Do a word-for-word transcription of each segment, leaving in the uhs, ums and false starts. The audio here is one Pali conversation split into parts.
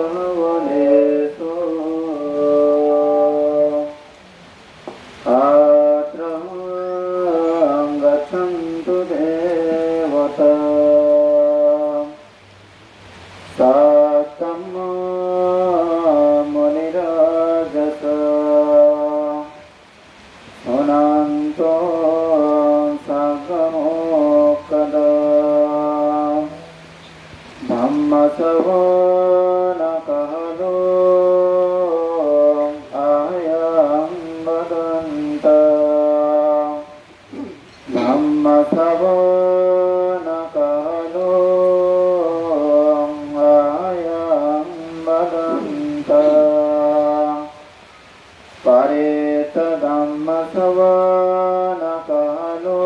Bhāvanesu ātrahaṃ gacchantu devatā. Saddhammaṃ munirājassa suṇantu saggamokkhadaṃ. Dhammassavanakālo ayaṃ bhadantā. Dhammassavanakālo ayaṃ bhadantā. Parittadhammassavanakālo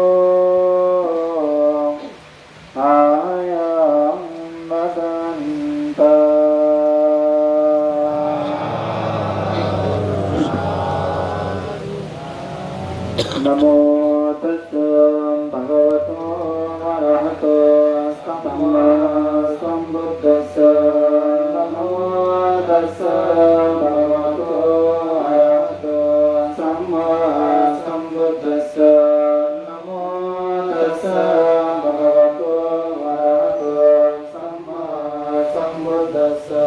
ayaṃ bhadantā. Namo tassa bhagavato arahato sammāsambuddhassa. Namo tassa bhagavato arahato sammāsambuddhassa. Namo tassa bhagavato arahato sammāsambuddhassa.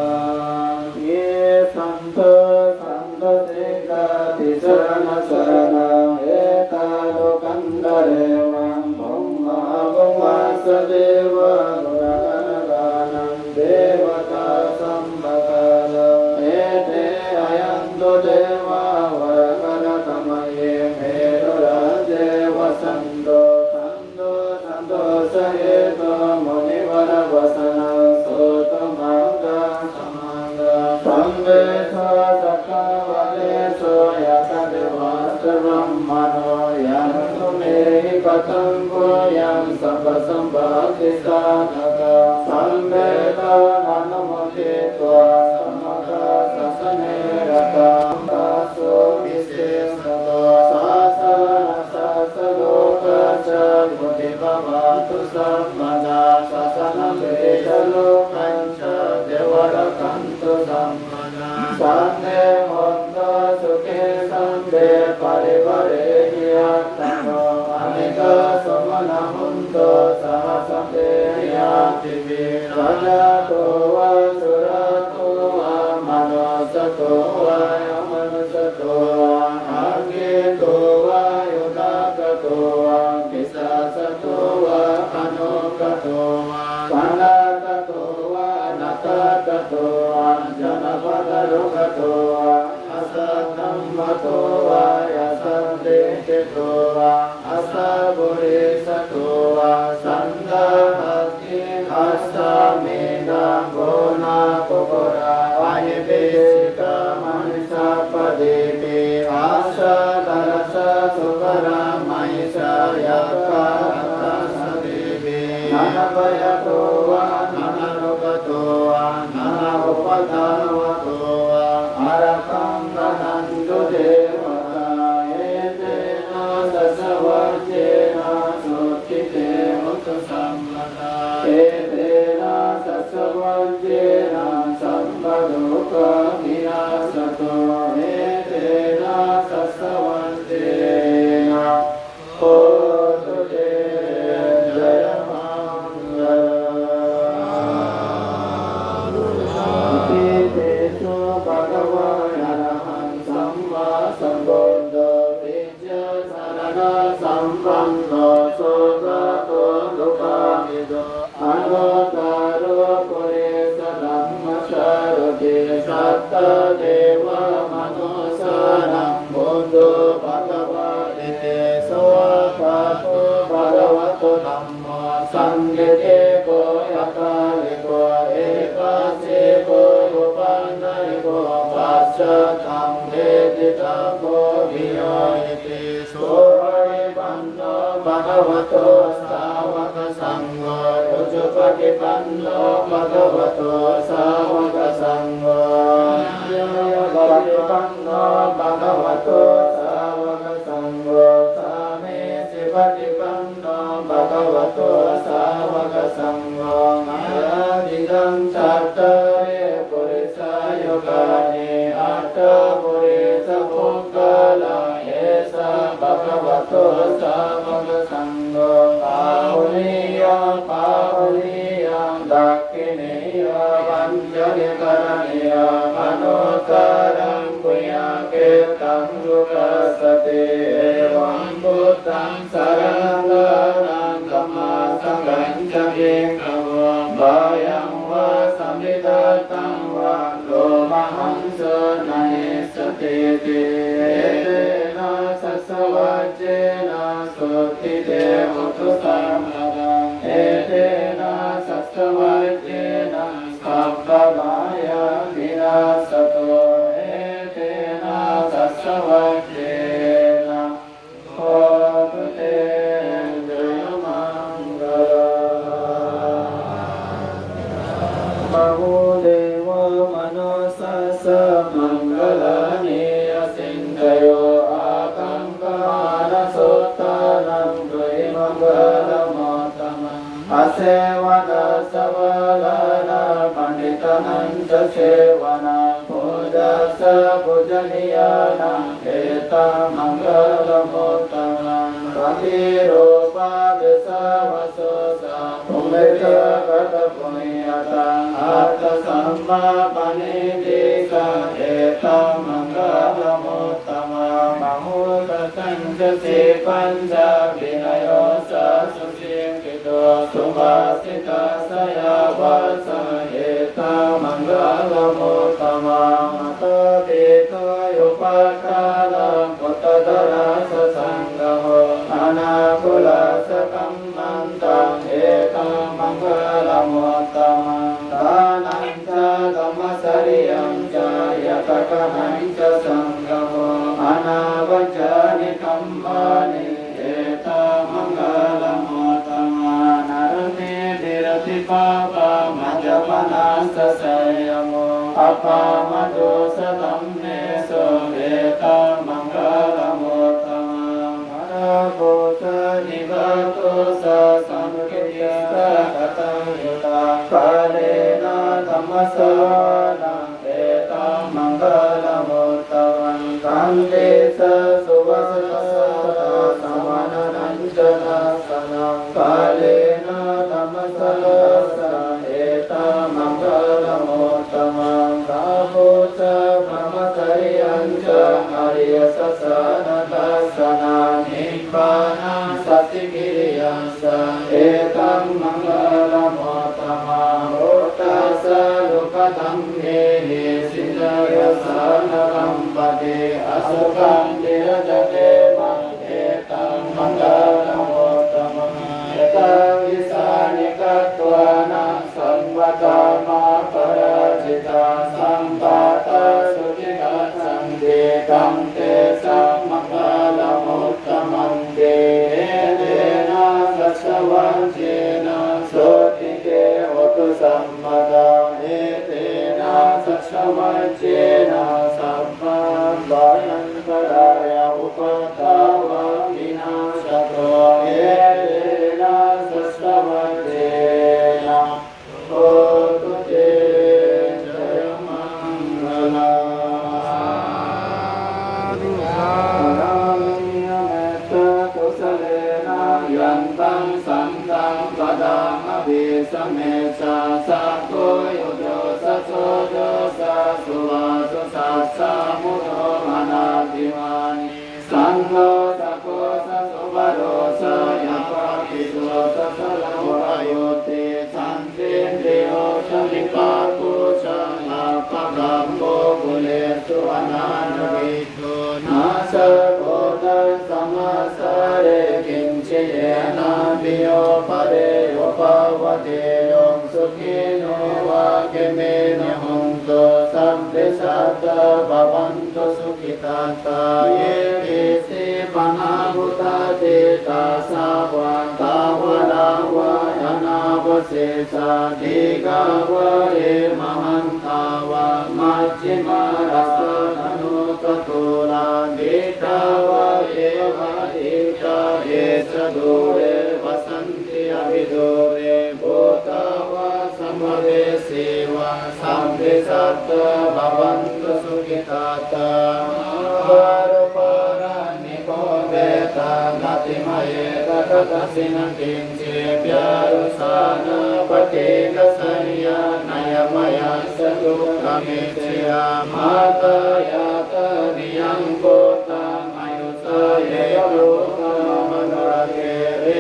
Ye santo santo siddhā tisaraṇasaraṇā etā lokandhare maṃ brahmā brahmassa devā urāganakānaṃ devatā sammakārā. Ete āyantu devā urāganakamaye merurājye vasanto santo santosahetu munivaravacanaṃ suṇotu maggaṃ samaṅgalaṃ. Sabbesu cakkavāḷesu yathā devatā brahmāno yaṃ munehi kataṃ puññaṃ sabbasampattisādhakaṃ sabbe taṃ anumoditvā sāvakā sāsane ratā sāvakāsu visesato sāsanasāsa lokassa vuḍḍhī bhavatu sabbadā. Sāsanampi ca lokañca devā rakkhantu sabbadā. Saṅghe hontu sukhī sabbe parivārehi attano anekā sumanā hontu saha sabbehi ñātibhi. Rājato vā cūlato vā manussato vā amanussato vā aggito vā udakato vā pisācato vā khāṇukato vā kaṇṭakato vā nakkhattato vā janapadarogato vā asaddhammato vā asandiṭṭhito vā asappurisato vā saṇṭhapattiṃ assamidaṃ guṇākukkura ahi vicchikamaṇisappadī pi asataraccha subhara mahiccā yakkhā rakkhasādīpi nānābhayato vā nānārogato vā nānāupaddavato vā ārakkhaṃ gaṇhantu devatā. Etena saccavajjena sotthi te hotu sabbadā. Etena saccavajjena sabbadukkha vināsatu. Etena saccavajjena hotu te jayamaṅgalaṃ. Itipi so bhagavā arahaṃ sammāsambuddho vijjācaraṇasampanno sugato lokavidū anuttaro purisadammasārathi satthā devamanussānaṃ buddho bhagavāti. Svākkhāto bhagavato dhammo sandiṭṭhiko akāliko ehipassiko opanayiko paccattaṃ veditabbo viññūhīti. Supaṭipanno bhagavato sāvakasaṅgho, ujupaṭipanno bhagavato sāvakasaṅgho, ñāyapaṭipanno bhagavato sāvakasaṅgho, sāmīcipaṭipanno bhagavato sāvakasaṅgho, yadidaṃ satta Purisayugāni aṭṭha purisapuggalā, esa bhagavato sāvakasaṅgho, āhuneyyo pāhuneyyo dakkhiṇeyyo añjalikaraṇīyo, anuttaraṃ puññakkhettaṃ lokassāti. Evaṃ buddhaṃ saraṇaṃ gatānaṃ, dhammassa pañca bhikkhavo, bhayaṃ vā samiddhattaṃ vā, lomahaṃso na hissatīti. Etena saccavajjena sotthi te hotu sabbadā. Etena saccavajjena sabbabhayā vinassantu. Etena saccavajjena hotu te jayamaṅgalaṃ. Bahū devā manussā ca maṅgalāni acintayuṃ, ākaṅkhamānā sotthānaṃ brūhi maṅgalamuttamaṃ. Asevanā sabbadhāraṃ, paṇḍitānañca sevanā, pūjā ca pūjanīyānaṃ, etammaṅgalamuttamaṃ. Paṭirūpadesavāso ca, pubbe ca katapuññatā, attasammāpaṇidhi ca, etammaṅgalamuttamaṃ. Bāhusaccañca sippañca, vinayo ca susikkhito, subhāsitā ca yā vācā, etammaṅgalamuttamaṃ. Mātāpitū upaṭṭhānaṃ, puttadārassa saṅgaho, anākulā ca kammantā, etammaṅgalamuttamaṃ. Dānañca dhammacariyā ca, ñātakānañca saṅgaho, anavajjāni kammāni, etammaṅgalamuttamaṃ. Āratī viratī pāpā, majjapānā ca saññamo, appamādo ca dhammesu, etammaṅgalamuttamaṃ. Gāravo ca nivāto ca, santūtikā ca kataññutā, kālena dhammassavanaṃ, etammaṅgalamuttamaṃ. Khantī ca sovacassatā, samaṇānañca dassanaṃ, kālena dhammasākacchā, etammaṅgalamuttamaṃ. Tapo ca brahmacariyañca, ariyasaccāna dassanaṃ, nibbānasacchikiriyā ca, etammaṅgalamuttamaṃ. Oḍḍhā ca lokadhammehi, ciñcāya ca na kampati, asokaṃ virajaṃ khemaṃ, etammaṅgalamuttamaṃ. Etādisāni katvāna, sabbatthamaparājitā, sabbattha sotthiṃ gacchanti, taṃ tesaṃ maṅgalamuttamanti. Etena saccavajjena, sotthi te hotu sabbadā. Etena saccavajjena, sabbabhayantarāyā, upaddavā vinassantu. Etena saccavajjena, hotu te jayamaṅgalaṃ. Sādhu, sādhu. Pāramī mettākusalena, yantaṃ santaṃ padaṃ abhisamecca, sakko ujū ca suhujū ca, suvaco cassa mudu anatimānī. Saṅgho ca kho ca subharo ca, appakicco ca sallahukavutti, santindriyo ca nipako ca, appagabbho kulesu ananugiddho. Na ca kho taṃ samācare, kiñci yena viyo pare upavadeyyuṃ. Sukhino vā khemino hontu, sabbe sattā bhavantu sukhitattā. Ye keci pāṇabhūtatthi, tasā vā thāvarā vā anavasesā, dīghā vā ye mahantā vā, majjhimā rassakāṇukathūlā, diṭṭhā vā ye abahiddhā, ye ca dūre vasanti avidūre, bhūtā vā sambhavesī vā, sattā bhavantu sukhitattā. Mahākārupaṇṇiko mettaṃ atimaye tathāgatassa kiñcipi arucchanā paṭighasaññā nāññamaññassa dukkhamiccheyya. Mātā yathā niyaṃ puttaṃ āyusā yeva bhūtaṃ anuragge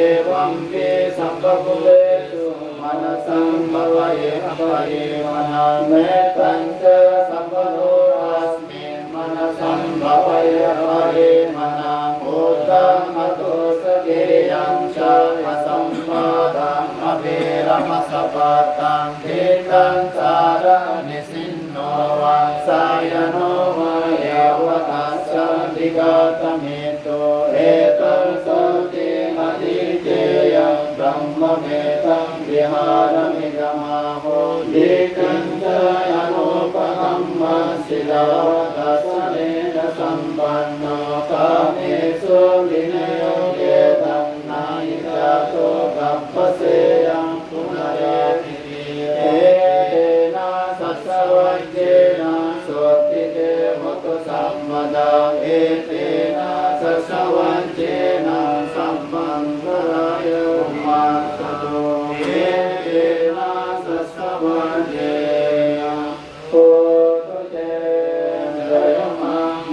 evampi sabbabhūtesu manasaṃ bhāvaye aparimāṇaṃ. Mettañca sabbalokasmiṃ manasaṃ bhāvaye aparimāṇaṃ. Uddhaṃ adho ca tiriyañca asambādhaṃ averaṃ asapattaṃ. Tiṭṭhañcaraṃ nisinno vā sayāno vā yāvatassa adhigatamiddho etaṃ satiṃ adhiṭṭheyya brahmametaṃ vihāraṃ idhamāhu. Diṭṭhañca anupagamma sīlavā dassanena sampanno kāmesu vineyya gedhaṃ na hi jātu gabbhaseyyaṃ punaretīti. Etena saccavajjena sotthi te hotu sabbadā. Etena saccavajjena sabbaṃ antarāyo passatu. Etena saccavajjena hotu te jayamaṅgalaṃ.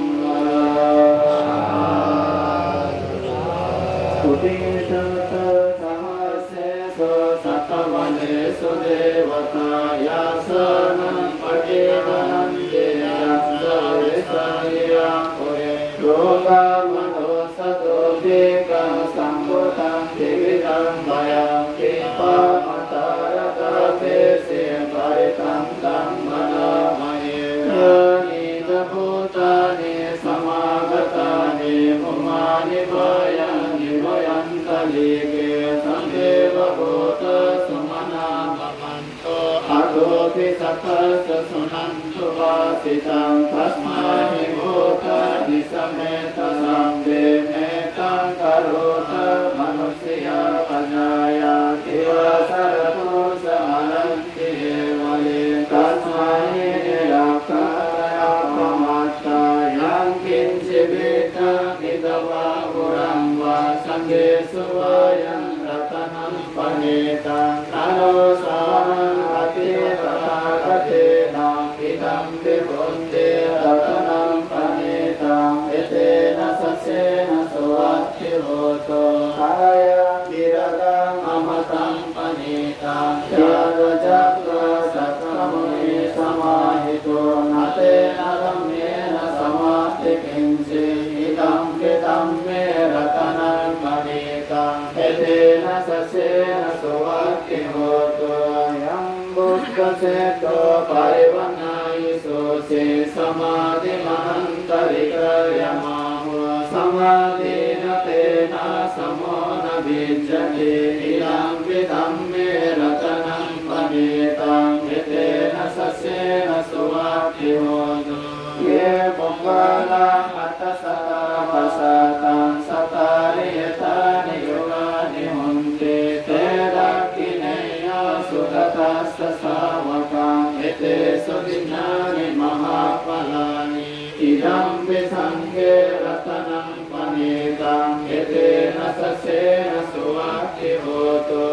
Udetaṭṭhaṃ sahassesu satthavānesu devatā yassāṇaṃ paṭiggaṇhanti yaṃ saṃvessati yaṃ pure dukkhamanu ssadu. Dukkhasamudayaṃ tividhaṃ bhayaṃ khippamantaradhāpesi parittaṃ taṃ bhaṇāma he. Yānīdha bhūtāni samāgatāni bhummāni bhāyāni vā yantā rike sabbeva bhūtā sumanā bhavan tu athopi sakkacca suṇantu bhāsitaṃ. Tasmā hi bhūtā nisāmetha sabbe mettaṃ karotha mānusiyā pajāya divā ca ratto ca haranti ye bale tasmā hi ne rakkhatha appamattā. Yaṃ kiñci vittaṃ idha vā huraṃ vā saggesu vā yaṃ ratanaṃ paṇītaṃ na no samaṃ atthi tathāgatena idampi buddhe ratanaṃ paṇītaṃ etena saccena suvatthi hotu. Ayaṃ virataṃ amataṃ paṇītaṃ yāva cakkā sakkamuni samāhito na tena dhammena samatthi kiñci idampi dhamme ratanaṃ paṇītaṃ etena saccena suvatthi hotu. Ayaṃ buddhaseṭṭho parivaṇṇayī sucī samādhimānantarikāyamā hu samādhinā tena samo na vijjati idampi dhamme ratanaṃ paṇītaṃ etena saccena suvatthi hotu. Ye puggalā aṭṭha satā pasatthā cattāri etāni yugāni honti te dakkhiṇeyyā sugatassa sāvakā etesu dinnāni mahapphalāni idampi saṅghe ratanaṃ paṇītaṃ etena saccena suvatthi hotu.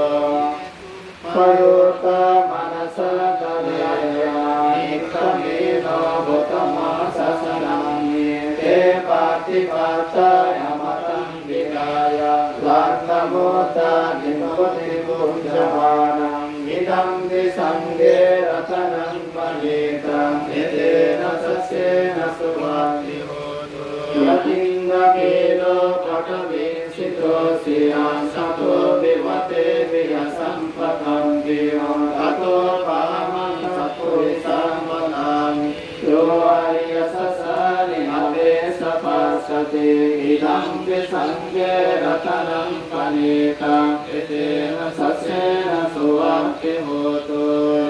Uppayuttā manasā daḷhena nikkhamino gotamasāsanamhi te pattipattā amataṃ vigayha laddhā mudhā nibbutiṃ bhuñjamānā idampi saṅghe ratanaṃ paṇītaṃ etena saccena suvatthi hotu. Yathindakhīlo paṭhaviṃ sito siyā satho vivadevi asampakampiyo tato pāmaṃ sapurisaṃ vadāmi yo ariyasacchāni avecca passati idampi saṅghe ratanaṃ paṇītaṃ etena saccena suvatthi hotu.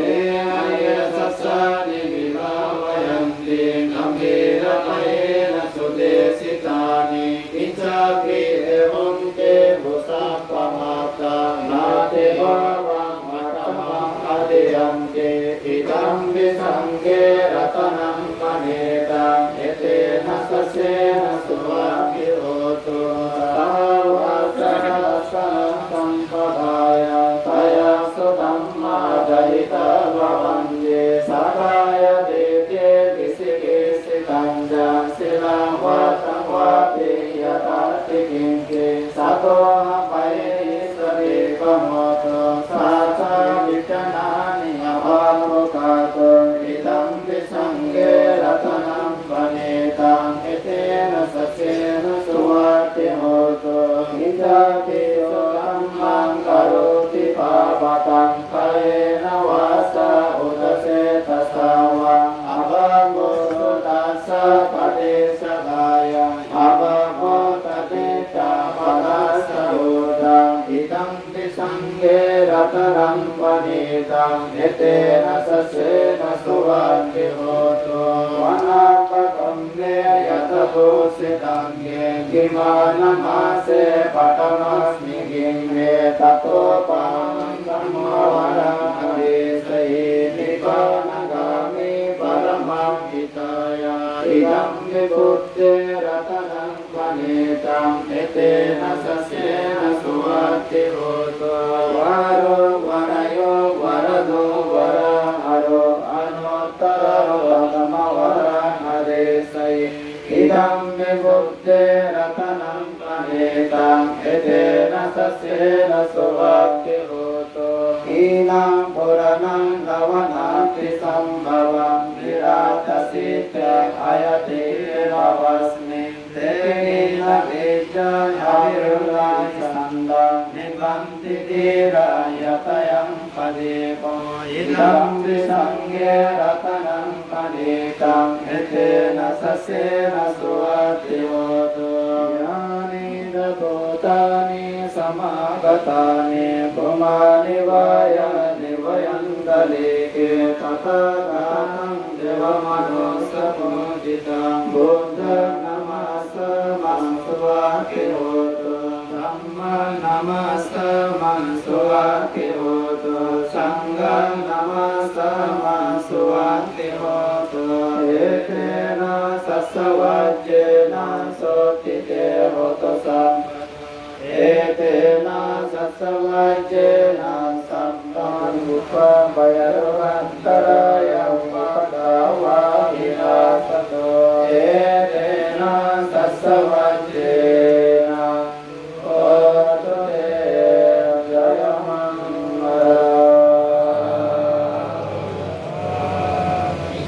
Ye ariyasacchāni vibhāvayanti gambhīraṃ bhaṇāma he na sudesitāni kiñcāpi evaṃ tebhusappamattā natthi bhāvaṃ aṭṭhamaṃ atiyanti idampi saṅ Saṅghe ratanaṃ paṇītaṃ, etena saccena suvatthi hotu. Sattā vācā dasasahassam pahāya, tayassu dhammā jahitā bhavanti. Sakkāyadiṭṭhi vicikicchitañca, sīlaṃ vā samaḍiyā yadatthi kiñci, sato haṃ payiṭṭhissati pamoddo. Sattā vijjānāni abhabbo kātuṃ, idampi saṅghe ratanaṃ paṇītaṃ, etena saccena suvatthi hotu. Idampi so dhammaṃ karothi pāpakaṃ, kāyena vācā uda cetasā vā, abhabbo so tassa paṭicchadāya, abhabbo tadiṭṭhapadassa uda. Idampi saṅghe ratanaṃ paṇītaṃ, etena saccena suvatthi hotu. Vanappagamme yathā phussitaṃ ye, gimhānamāse paṭhamasmiṃ gimhe, tato pāmaṃ dhammavaraṃ adesayi, nibbānagāmiṃ paramaṃ hitāya. Idampi buddhe ratanaṃ paṇītaṃ, etena saccena suvatthi hotu. Varo varayo varado varāharo, anuttaro dhammavaraṃ adesayi, idampi buddhe ratanaṃ paṇītaṃ, etena saccena suvatthi hotu. Khīṇaṃ purāṇaṃ navaṃ natthi sambhavaṃ, virattacittāyatike bhavasmiṃ, te khīṇabījā avirūḷhichandā, nibbanti dhīrā yathayaṃ padīpo. Idampi saṅghe ratanaṃ paṇītaṃ, etena saccena suvatthi hotu. Yānīdha bhūtāni samāgatāni, bhummāni vā yāni va yāntike, tathāgataṃ devamanussapūjitaṃ, buddhaṃ namassāma suvatthi hotu. Dhammaṃ namassāma suvatthi hotu. Saṅghaṃ namassāma suvatthi hotu. Etena saccavajjena sotthi te hotu sabbadā. Etena saccavajjena sabba upaddavā antarāyā upaddavā vinassantu. Etena saccavajjena hotu te jayamaṅgalaṃ.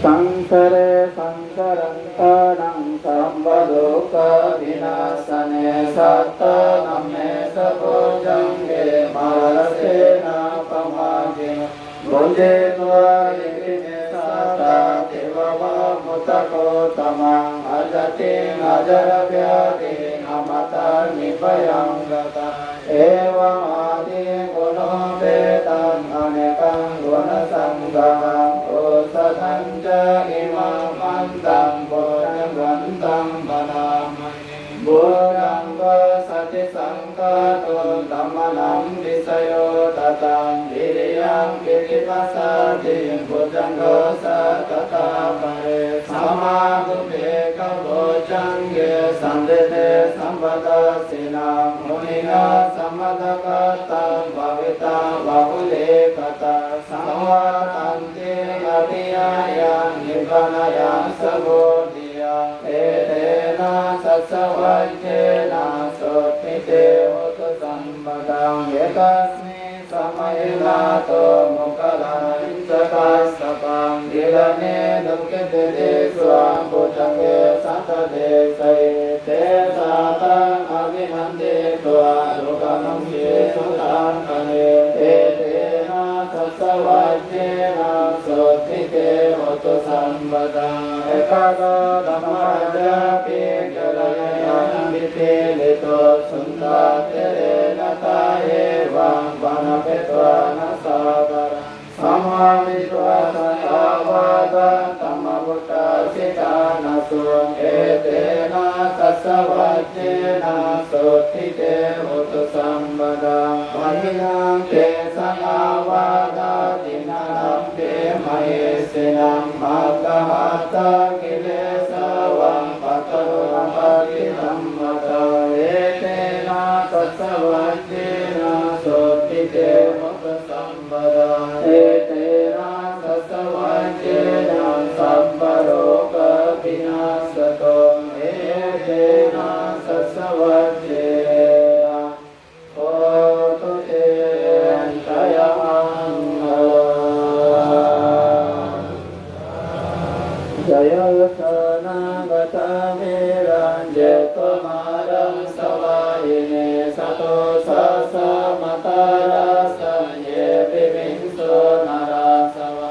Saṃsāre saṃsārantānaṃ sabbadukkhā vinassane, satthā dhamme sāvakā saṅghe, mārasenā appamāṇino. Bhujisvā nibhujisvā satthā, tībramakkhamathaddhayakkhaṃ, āyatiṃ ajāyabhyathīhi, amataṃ nibhayaṃ sadā. Evamādiguṇūpetaṃ, anekaguṇasaṅgahaṃ, osathañca imaṃ mantaṃ, bojjhaṅgantaṃ bhaṇāma he. Bojjhaṅgo satisaṅkhāto, dhammānaṃ vicayo tathā, viriyaṃ pītipasādi, bojjhaṅgo sattatthāpare. Samādhupekkhabojjhaṅge, sallīnē sabbadassinā, muninā sammadakkhātā, bhāvitā bahulīkatā. Saṃvattanti abhiññāya, nibbānāya ca bodhiyā. Etena saccavajjena, sotthi te hotu sabbadā. Ekasmiṃ samaye nātho, moggallānañca kassapaṃ, gilāne dukkhite disvā, bojjhaṅge satta desayi. Te sāvakā abhinanditvā, rogā mucciṃsu taṅkhaṇe. Etena saccavajjena, sotthi te hotu sabbadā. Ekado dhammarājāpi, gelaññayaṃ vipīḷito, cundattherena saha evaṃ, bhaṇāpetvāna sādaraṃ. Sammoditvā saṅghāvakā, dhammā vuṭṭhāsi ṭhānaso. Etena saccavajjena, sotthi te hotu sabbadā. Pahīnā te saṅghāvakā, tiṇṇannampi mahesinaṃ. Aggahattā kilesā va, pāturahu paṭidhammataṃ. Etena saccavajjena, sotthi te hotu sabbadā. Etena saccavajjena, sabbarogo vinassatu. Etena saccavajjena, hotu te jayamaṅgalaṃ. Jayāsanāgatā vīrā, jetvā māraṃ savāyiné. Satthu sahassā mātā rājā, ye piviṃsu narāsavā.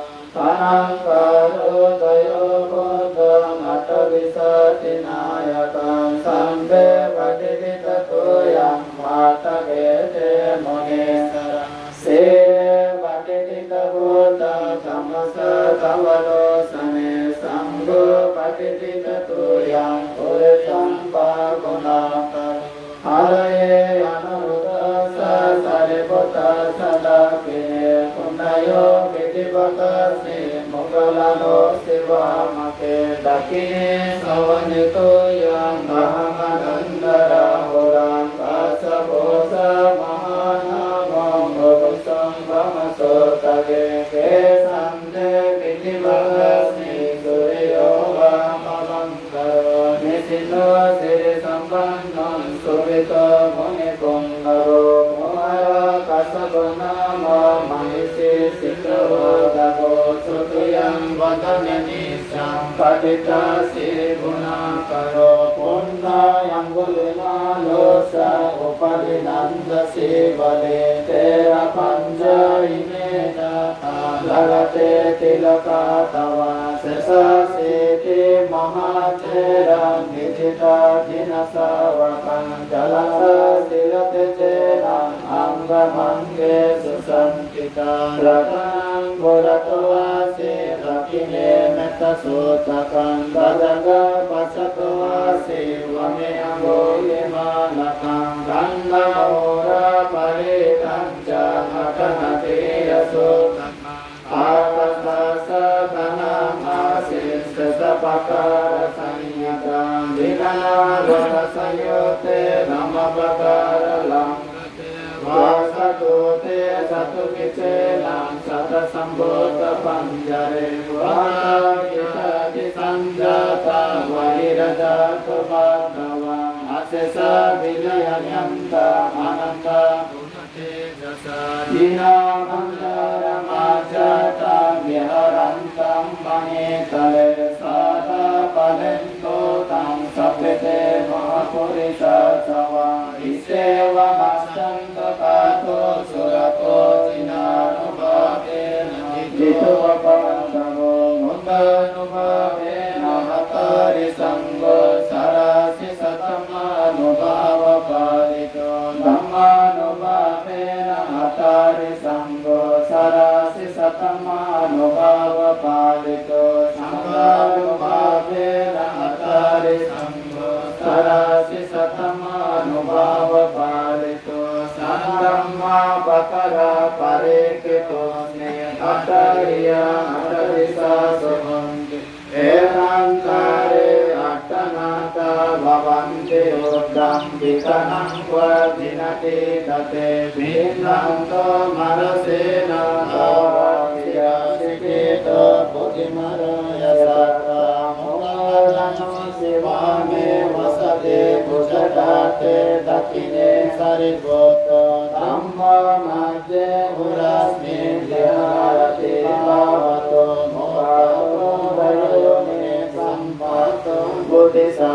Ānandarūpayo buddho, aṭṭhavīsati nāyakā. Sabbe patiṭṭhitā tuyhaṃ, matthake te munissarā. Sīle patiṭṭhitā vuttā, dhammasāvakāsane. Saṅgho patiṭṭhitā tuyhaṃ, purisaṃ pāguṇākaro. Hadaye anuruddhassa, sārīputtassa dakkhiṇe. Koṇḍañño piṭṭhibhāgasmiṃ, moggallāno sivāmake. Dakkhiṇe savane tuyhaṃ, brahmā nālādi rāhulā. Kassapo ca mahānāmo, ubhāsuṃ vāmasotake. Kesante piṭṭhibhāgasmiṃ, suriyo va pabhaṅkaro. Nisinno sirisampanno, sobhito munipuṅgavo. Kumārakassapo nāma, mahesī cittavādako. Sudeyyaṃ vadane niccaṃ, patiṭṭhāsi guṇākaro. Puṇṇaṃ aṅgulimālo ca, upaṭi nanda sīvalī. Te ca pañca ime jātā, nalāṭe tilakā tava. Sesāsīti mahātherā, vijitā jinasāvakā. Jalantā sīlatejena, aṅgamaṅgesu saṇṭhitā. Ratanaṃ purato āsi, dakkhiṇe mettasuttakaṃ. Dhajaggaṃ pacchato āsi, vāme aṅgulimālakaṃ. Khandhamoraparittañca, āṭānāṭiyasuttakaṃ. Ākāsaṭṭhānāmāsi, sesā pākārasaṇṭhitā. Jinānāvarasaṃyutte, nānāpākāralaṅkate. Vāsasthaṇe catubbhujena, satthaṃ sambuddhapañjare. Vātapittādisañjātā, bāhirajjhattupaddavā. Asesā vinayaṃ yāntā, anantajinatejasā. Jinapañjaramajjhattaṃ, viharantaṃ mahītale. Sadā pālentu taṃ, sabbe te mahāpurisāsavā. Isevamajjhattaṃ, kātuṃ corakoṇḍiñānubhāvena, jitavā paṇḍavo. Buddhānubhāvena, hatthāri saṅgho, sattarisatamānubhāvapālito. Dhammānubhāvena, hatthāri saṅgho, sattarisatamānubhāvapālito. Saṅghānubhāvena, hatthāri saṅgho, sattarisatamānubhāvapālito. Saddhammapākāraparikkhitosmi, hatthāriyā hatthadisāsu honti. Etannāgare aṭṭhānātā bhavanti, uddhaṃ vidhānaṃ vācinatīdha. Te piṇḍato mārasenā, tāvatiyaṃ sikhito, puthimārāya sattha. Moggallāno sivāme vasavi, bhujagate dakkhiṇe sāriputto, dhammamajjhe horāsmiṃ, viharati bhagavato. Moggallāno dāyādo me, sammāsambuddhassa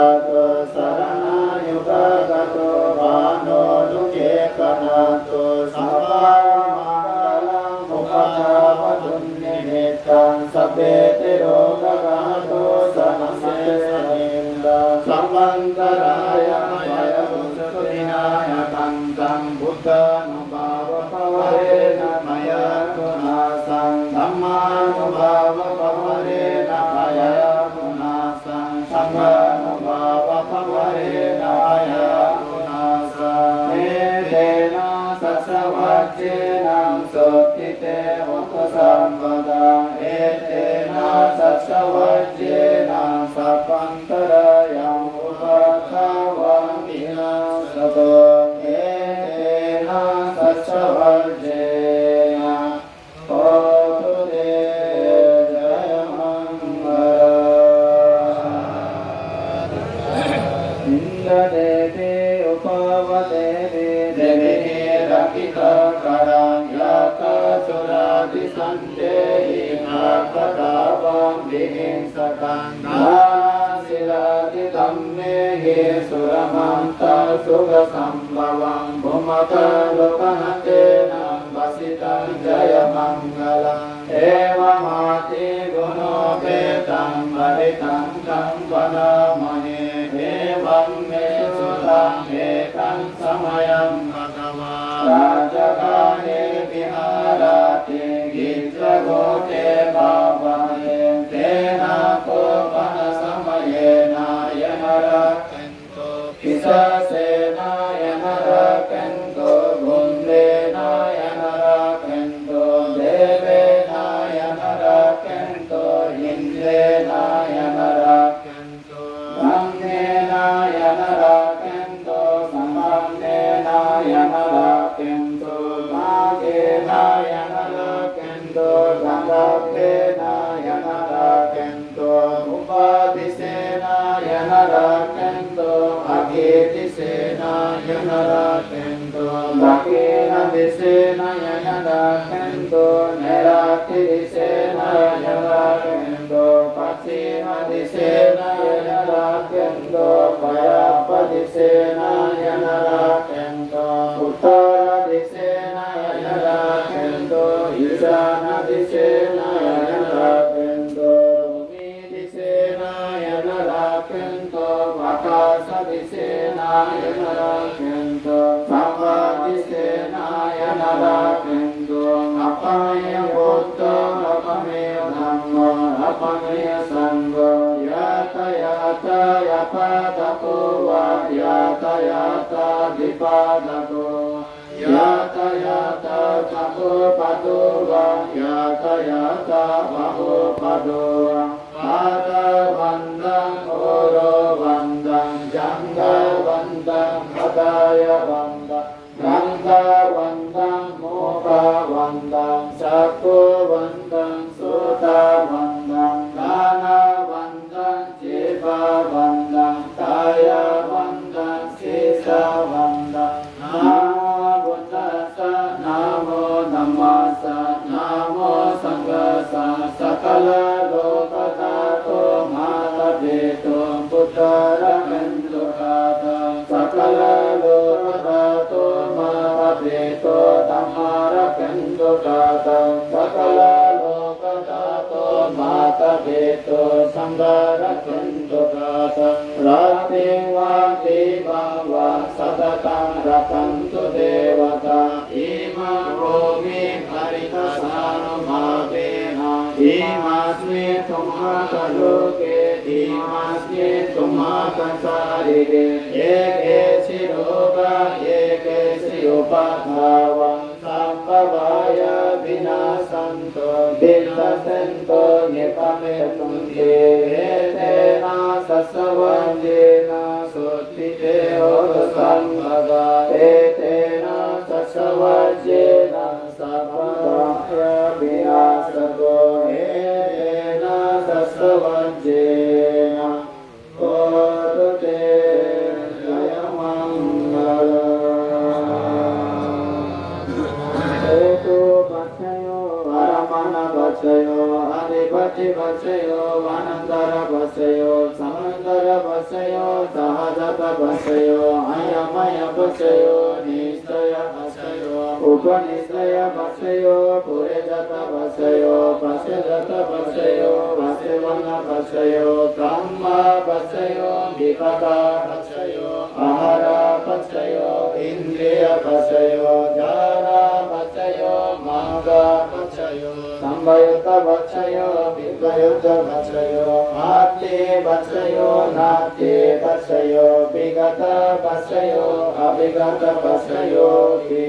saraṇā yugāgato, bhāvanānuggehanato. Sabbamaṅgalaṃ, uppādavatu nimittaṃ, sabbepirogaghāto, sammāsambuddhassa nidaṃ. Sabbantarāyā, bhayā, vū, cupaddavā, vinassantu, vinaṃ yantaṃ, buddhānubhāva bhāvena, bhayā, vū, nāssaṃ, dhammānubhāva bhāvena, bhayā, vū, nāssaṃ, saṅghānubhāva bhāvena, bhayā, vū, nāssaṃ. Etena saccavajjena, sotthi te hotu sabbadā. Etena saccavajjena, antarāyaṃ upaddavaṃ vinassantu, etena saccavajjena hotu te jayamaṅgalaṃ. Indadevi upavadevi, devihi rakkhitā karaṃ, yakkhā surā disañjehi, rakkhatvā vihiṃsataṃ, nānaṃ sīlādidhammehi, sūlamantā sukhasambhavaṃ, bhummakaṃ lokahatenaṃ, pasitaṃ jayamaṅgalaṃ. Evamādiguṇūpetaṃ, parittaṃ taṃ bhaṇāma he, evaṃ me sutaṃ. Ekaṃ samayaṃ bhagavā rājagahe viharati gijjagūhe pavane, tena kho-pana-samayena, yena rakkhantu disā senāya, na rakkhantu bhummena, yena rakkhantu devenāya, na rakkhantu indenāya, na rakkhantu brahmenāya, na rakkhantu sapaññenāya, na rakkhantu nāgenāya, na rakkhantu gandhabbenāya, na rakkhantu pubbadisenāya, na rakkhantu aggidise- senāya, na rakkhantu dakkhiṇadisenāya, na rakkhantu naiṛatthidisenāya, na rakkhantu pacchimadisenāya, na rakkhantu vāyappadisenāya, na rakkhantu uttaradisenāya, na rakkhantu īsānadisenāya, na rakkhantu bhūmi- disenāya, na rakkhantu ākāsadisenāya, na rakkhantu sabbadisenāya, na rakkhantu. Appameyya buddho, appameyya dhammo, appameyya saṅgho, yattha yattha pāpako vā, yattha yattha dipādako, yattha yattha sabbūpaddavā, yattha yattha mahūpaddavā, pādā vantaṃ ūro vantaṃ jaṅghā vantaṃ hadayā vantaṃ kantā vantaṃ mukhā vantaṃ cakkhū vantaṃ sotā vantaṃ ghānā vantaṃ jivhā vantaṃ kāyā vantaṃ sīsā vantaṃ. Namo buddhassa, namo dhammassa, namo saṅghassa. Sakala lokadhātu mātā pitū buddhā rakkhantu kātaṃ. Sakala lokadhātu mātā pitū dhammā rakkhantu kātaṃ. Sakala lokadhātu mātā pitū saṅghā rakkhantu kātaṃ. Rattiṃ vā dīpaṃ vā satataṃ rakkhantu devatā. Imaṃ bhūmiṃ parittassānubhāvena, imasmiṃ bhummā kaloke, imasmiṃ bhummā kasārike. Ye keci rogā, ye keci upaddavā, sabbabhayā vinassantu, tiṇṇassantu nibbametu nti. Etena saccavajjena sotthi te hotu sabbadā. Etena saccavajjena sabbabhayā vināsatu. Etena saccavajjena hotu te jayamaṅgalaṃ. Hetupaccayo, ārammaṇapaccayo, adhipatipaccayo, anantarapaccayo, samantarapaccayo, sahajātapaccayo, ayamayapaccayo, nissayapaccayo, upanissayapaccayo, purejātapaccayo, pacchājātapaccayo, āsevanapaccayo, kammapaccayo, vipākapaccayo, āhārapaccayo, indriyapaccayo, jhānapaccayo, maggapaccayo, sampayuttapaccayo, vippayuttapaccayo, atthipaccayo, natthipaccayo, vigatapaccayo, avigatapaccayo ti.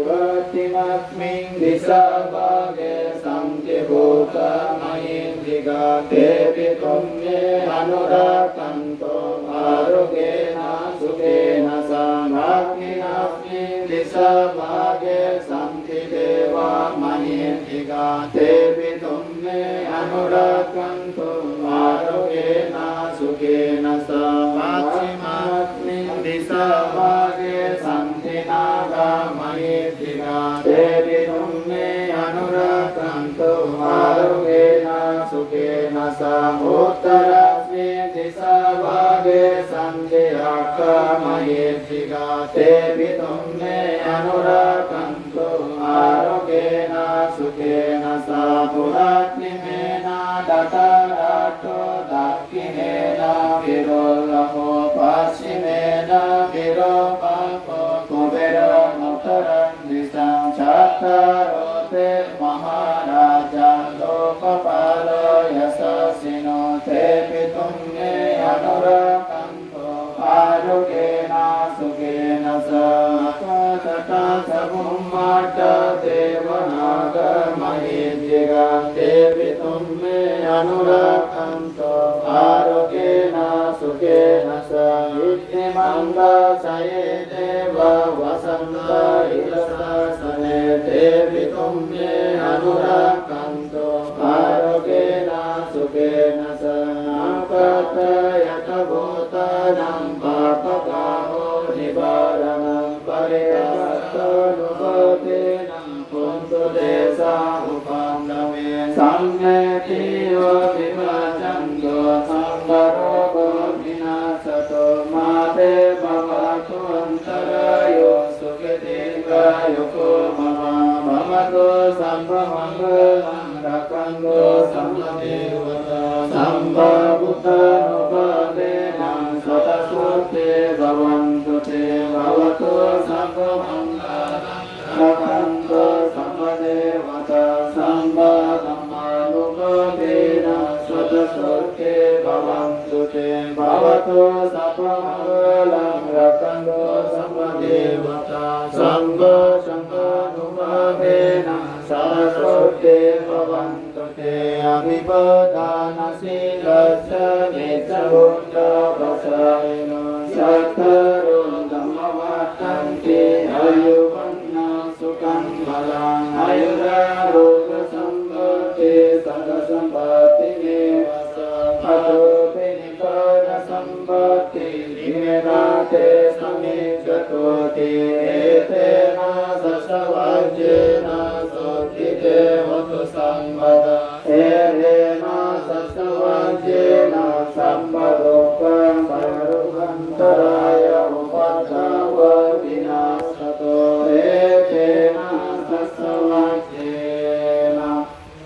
Puratthimā- smiṃ disābhāge santi buddhā mahiddhikā. tepi tumhe anurakkhantu ārogyena sukhena saha. Dakkhiṇasmiṃ disābhāge santi devā mahiddhikā, tepi tumhe anurakkhantu ārogyena sukhena saha. Pacchimāsmiṃ disābhāge santi nāgā mahiddhikā, tepi tumhe anurakkhantu ārogyena sukhena saha. Uttarāsmiṃ disābhāge santi yakkhā mahiddhikā, tepi tumhe anurakkhantu ārogyena sukhena saha. Puratthimena dhataraṭṭho, dakkhiṇena viruḷhako, pacchimena virūpakkho, kubero uttaraṃ disaṃ. Cattāro te mahārājā lokapālā yasassino, tepi tumhe anurakkhantu ārogyena sukhena saha. Akāsaṭṭhā ca bhummaṭṭhā devā nāgā mahiddhikā, tepi tumhe anurakkhantu ārogyena sukhena saha. Iddhimantā ca ye devā vasantā indrasāsane, tepi tumhe anurakkhantu ārogyena sukhena saha. Nakkhattāyathabhūtānaṃ pāpaggaho nivāraṇaṃ, parittassānubhāvena hontu te sabbupaddave. Sabbītiyo vivajjantu, sabbarogo vinassatu, mā te bhavatvantarāyo, sukhī dīghāyuko bhava. Bhavatu sabbamaṅgalaṃ, rakkhantu sabbadevatā, sabbabuddhānubhāvena sadā sotthī bhavantu te. Bhavatu sabbamaṅgalaṃ, rakkhantu sabbadevatā, sabbadhammānubhāvena sadā sotthī bhavantu te. Bhavatu sabbamaṅgalaṃ, rakkhantu sabbadevatā, sabbasaṅghānubhāvena sadā sotthī bhavantu te. Abhivādanasīlissa niccaṃ vuḍḍhāpacāyino, cattāro dhammā vaḍḍhanti āyu vaṇṇo sukhaṃ balaṃ. Āyurārogyasambodhi satasampattī nivāsaṃ, athopi nibbānasampatti iminā te samijjhatoti. Etena saccavajjena sotthi te hotu sabbadā. Etena saccavajjena sabbadukkhā sabbarogaantarāyā upaddavā vinassantu. Etena saccavajjena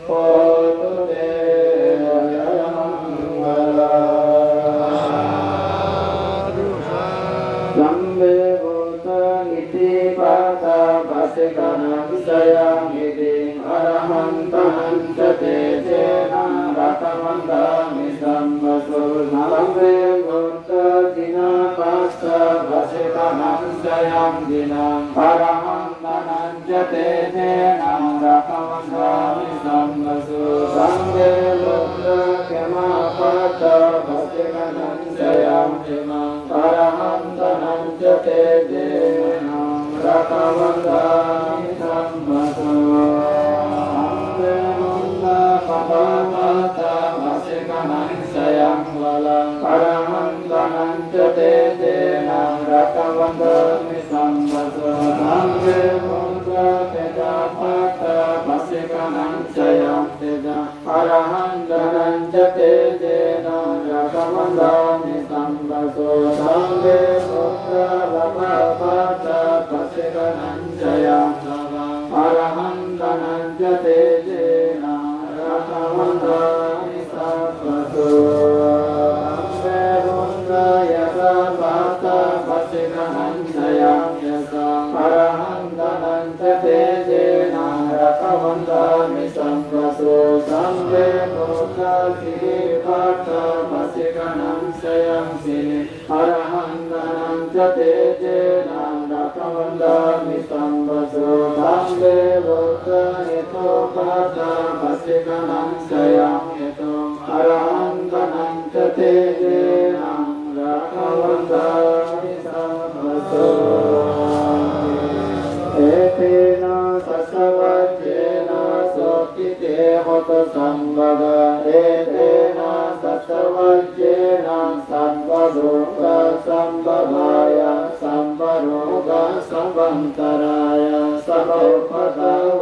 hotu te jayamaṅgalaṃ. Sabbe buddhā iddhipatā paccekānañca yaṃ iddhiṃ, arahantānañca tejena rakkhaṃ bandhāmi sabbaso. Sabbe buddhā jinapañca paccekānañca yaṃ jinaṃ, arahan tānañca tejena rakkhaṃ bandhāmi sabbaso. Sabbe buddhā khemapañca paccekānañca yaṃ khemaṃ, arahantānañca tejena rakkhaṃ bandhāmi sabbaso. Sabbe buddhā khaddhapañca paccekānañca yaṃ balaṃ, arahantānañca tejena rakkhaṃ bandhāmi sabbaso. Sabbe buddhā tejappañca paccekānañca yaṃ tejaṃ, arahantānañca tejena rakkhaṃ bandhāmi sabbaso. Sabbe buddhā lābhapañca paccekānañca yaṃ lābhaṃ, arahantānañca tejena rakkhaṃ bandhāmi sabbaso. Sabbe buddhā yasapañca paccekānañca yaṃ yasaṃ, arahantānañca tejena rakkhaṃ bandhāmi sabbaso. Sabbe buddhā siripañca paccekānañca yaṃ siriṃ, arahantānañca tejena rakkhaṃ bandhāmi sabbaso. Sabbe buddhā hetupañca paccekānañca yaṃ hetuṃ, tejena rakkhaṃ bandhāmi sabbaso. Etena saccavajjena sotthi te hotu sabbadā. Etena saccavajjena sabbarogā sabbabhayā sabbarogā sabbantarāyā sabbupaddavā